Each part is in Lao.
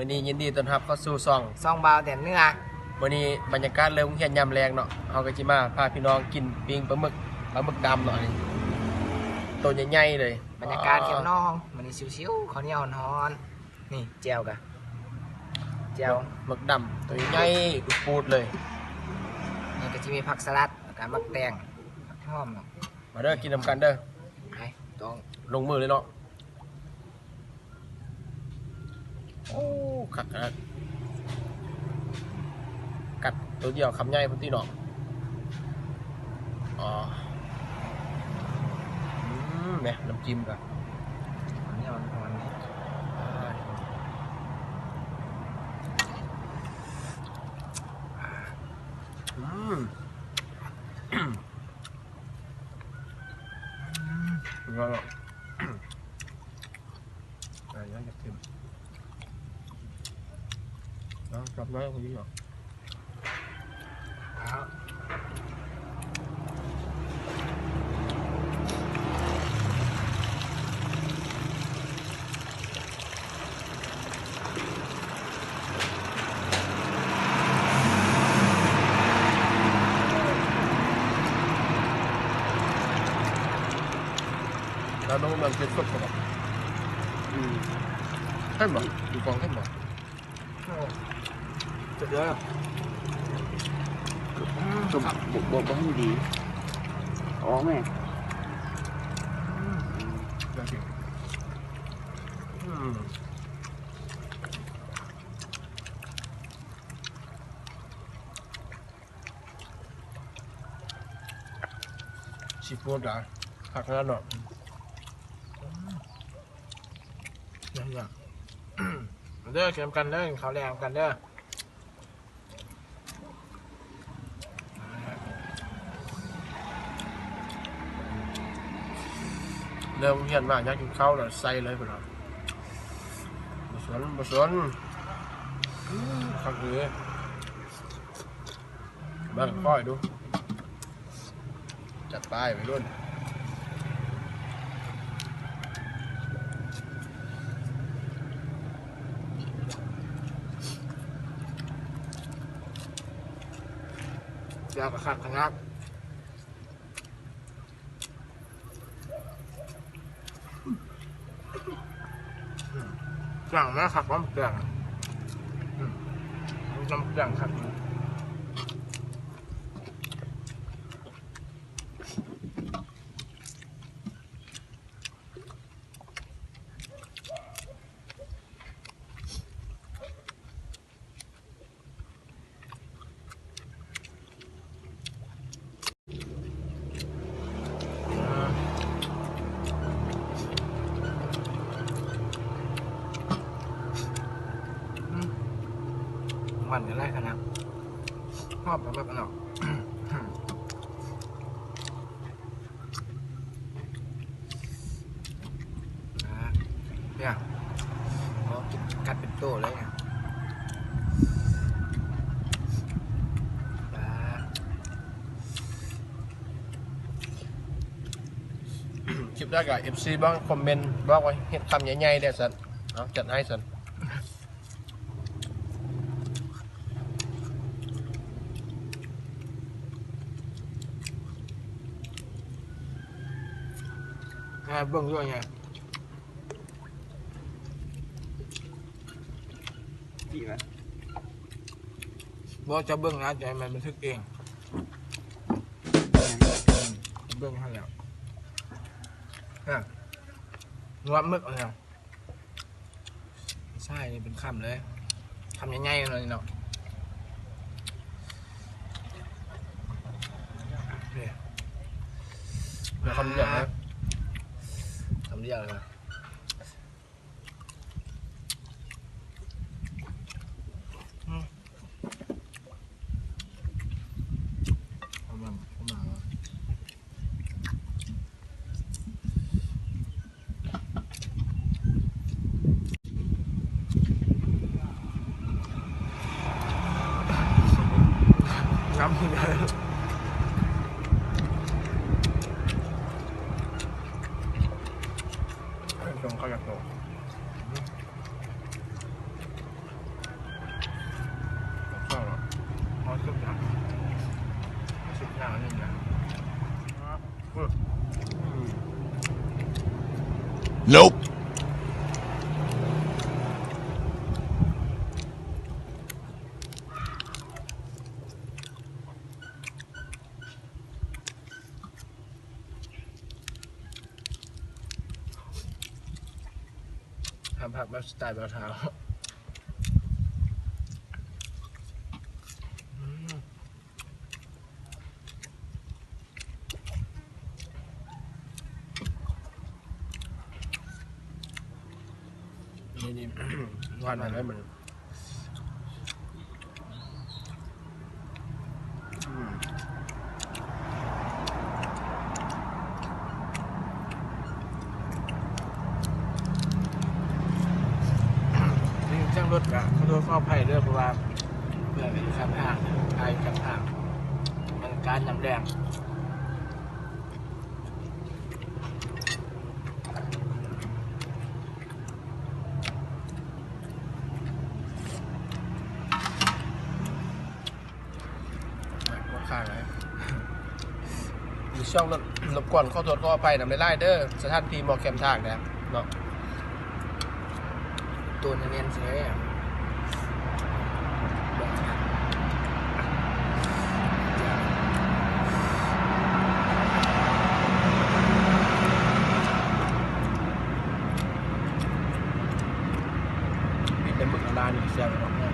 ຍິນດີ ຍິນດີຕ້ອນຮັບເຂົ້າສູ່ຊ່ອງ ຊ່ອງບ່າວແດນເໜືອ. ມື້ນີ້ບັນຍາກາດເລີກໂຮງຮຽນຍາມແລງເນາະ, ເຮົາກໍຊິມາພາພີ່ນ້ອງກິນປີ້ງປາໝຶກ, ປາໝຶກດຳເນາະ, ນີ້ໂຕໃຫຍ່ໆເລີຍ. ບັນຍາກາດແຄມໜອງ ມື້ນີ້ຊິວໆ ເຂົ້າໜຽວຮ້ອນໆ. ນີ້ແຈ່ວກະ ແຈ່ວໝຶກດຳ ໂຕໃຫຍ່ປຸດໆເລີຍ. ນີ້ກໍຊິມີຜັກສະຫຼັດ ແລ້ວກໍໝາກແຕງ ຜັກຫອມເນາະ. ມາເດີ ກິນນຳກັນເດີ. ໄປ ຕ້ອງລົງມືເລີຍເນາະ. ໂອ້ ຄັກຂະໜາດ, ກັດໂຕດຽວຄຳໃຫຍ່ພຸ້ນຕິເນາະ. ອໍ ອືມ ແໝ ນ້ຳຈິ້ມກະ ອັນນີ້ອ່ອນໆ ນີ້ ອືມ ອືມ ສຸດຍອດເນາະ. ໄປ ຍັງຈະເຄັມ ເອົາ ຈັບໄວ້ ພໍດີເນາະ. ແລ້ວມັນເປັນສົດບໍ່? ອືມ ເຫັນບໍ່? ຢູ່ກອງເຫັນບໍ່? ໂອ້ ສຸດຍອດ. ສົມ ບໍ່ ບໍ່ ບໍ່ໃຫ້ດີ ອອກແມ່. ອືມ ອືມ ຊີຟູດ ຄັກຂະໜາດເນາະ. ມາເດີ ກິນນຳກັນເດີ ກິນເຂົ້າແລງນຳກັນເດີ. ເລີ່ມຮຽນມາຢາກກິນເຂົ້າແລ້ວໃສ່ເລີຍພຸ້ນນະ. ບໍ່ສົນ ບໍ່ສົນ. ອືມ ຄັກເລີຍ. ມາຄ່ອຍດູ ຈັດໄປໄວລຸ້ນ. ແຈ່ວກໍຄັກຂະໜາດ. ອືມ ແຈ່ວແມ່ນຄັກບໍ່ ແຈ່ວ ອືມ ແຈ່ວຄັກ. ມັນກໍຫຼາຍຂະໜາດ ຫອມປາໝຶກເນາະ. ອ່າ ເນຍ ເອົາກິນກັດເປັນໂຕເລີຍເນຍ. ອ່າ ຄລິບແລກກໍ ເອັຟຊີ ບາງຄອມເມັນບອກວ່າເຮັດຄຳໃຫຍ່ໆແດ່ຊັ້ນ ເອົາ ຈັດໃຫ້ຊັ້ນ. ໃຫ້ເບິ່ງຢູ່ໄງ ດີໄໝ? ບໍ່ ຈະເບິ່ງນະ ຈະໃຫ້ມັນບັນທຶກເອງ. ອືມ ເບິ່ງຫັ້ນແຫຼະ ນະ ງວດໝຶກອັນນີ້. ໃຊ່ ນີ້ເປັນຄຳເລີຍ ຄຳໃຫຍ່ໆເນາະ ນີ້ເນາະ. ນີ້ ເອົາຄຳດຽວນະ ຄຳດຽວເລີຍນະ. ອືມ ເອົາມາ ເອົາມາ. ນ້ຳ Nope. ຫາມຜັກແບບສະໄຕແບບລາວ. ນີ້ໆ ຫວານໄດ້ມັນ. ອືມ ເລື່ອງເສຍງລົດກະຂໍໂທດຂໍອະໄພເດີ ເພາະວ່າເພື່ອນຢູ່ຂ້າງທາງ ຖ່າຍຢູ່ຂ້າງທາງ ມັນການນ້ຳແດງ. ບໍ່ຄ້າງເລີຍ ມີຊ່ວງລົບກວນ ຂໍໂທດຂໍອະໄພນຳຫຼາຍໆເດີ ສະຖານທີ່ໝໍ້ແຄມທາງເນາະ. ໂຕນແໜ້ນໆຊິເດ້. ມີແຕ່ໝຶກລາວນີ້ແຊບເນາະ.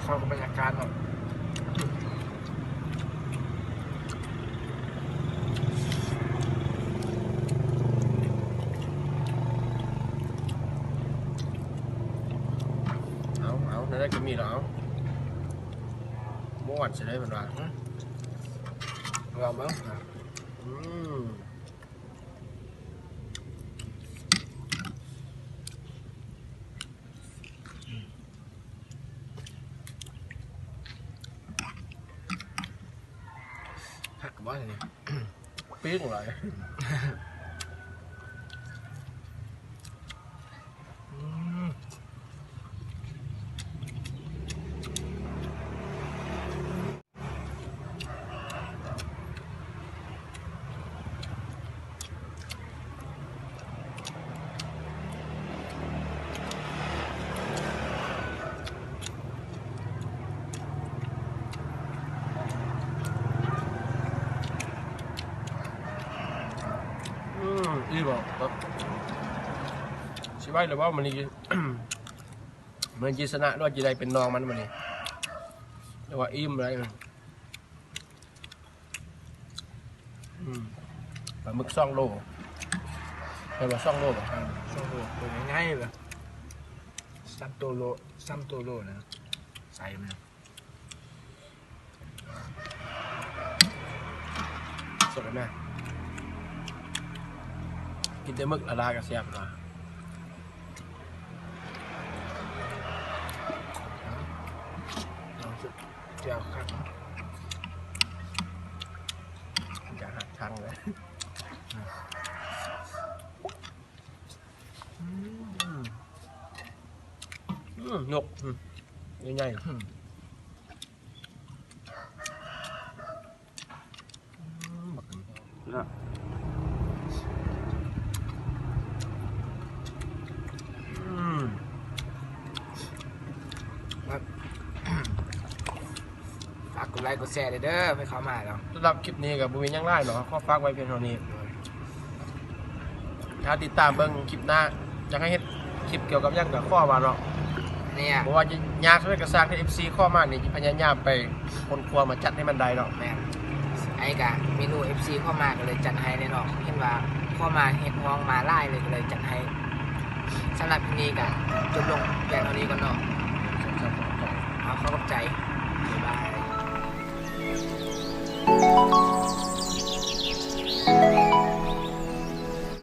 ເຂົ້າກັບບັນຍາກາດເນາະ. ເອົາ ເອົາ ແນວໃດກໍມີແລ້ວ ເອົາ ມ່ວນຊິໄດ້ເພິ່ນວ່າ. ລອງເບິ່ງ. ອືມ. ຜັກບໍ່ນີ້ ປີ້ງຫຼາຍ. ອືມ. ອືມ ອີ່ບໍ່ ຊິໄຫວຫຼືບໍ່ມື້ນີ້? ມັນຊິຊະນະ ຫຼືວ່າຊິໄດ້ເປັນນອງມັນມື້ນີ້ ຫຼືວ່າອີ່ມໄດ້. ອືມ ປາໝຶກສອງໂລ ແມ່ນບໍ່? ສອງໂລບໍ່? ສອງໂລ ໂຕໃຫຍ່ໆ ເລີຍ ຊ້ຳໂຕໂລ ຊ້ຳໂຕໂລນະ ໃສ່ມັນ. ສົດແລ້ວແມ່ ກິນແຕ່ໝຶກລາວໆກໍແຊບລະ. ແຈ່ວຄັກ ຢາກຫັກທັງເລີຍ. ອືມ ອືມ ນົກ ອືມ ໃຫຍ່ໆ ອືມ. ອືມ ບັກ ເນາະ ອືມ ມາ ຝາກກົດໄລກົດແຊເດີ ໃຜເຂົ້າມາເນາະ. ສຳລັບຄລິບນີ້ກໍບໍ່ມີຫຍັງຫຼາຍເນາະ ຂໍຝາກໄວ້ພຽງເທົ່ານີ້. ຖ້າຕິດຕາມເບິ່ງຄລິບໜ້າ ຢາກໃຫ້ເຮັດຄລິບກ່ຽວກັບຫຍັງກໍຂໍມາເນາະ ເພາະວ່າຍາກເທົ່າໃດກໍຊ່າງ ຖ້າເອັຟຊີຂໍມານີ້ ຈະພະຍາຍາມໄປຄົ້ນຄວ້າມາຈັດໃຫ້ມັນໄດ້ເນາະ. ແມ່ນ ໄອ້ກະເມນູເອັຟຊີຂໍມາກໍເລີຍຈັດໃຫ້ເລີຍເນາະ ເຫັນວ່າຂໍມາຮຽກຮ້ອງມາຫຼາຍເລີຍ ກໍເລີຍຈັດໃຫ້. ສຳລັບຄລິບນີ້ກະຈົບລົງພຽງເທົ່ານີ້ກ່ອນເນາະ. ເອົາ ຂໍຂອບໃຈ ບາຍບາຍ.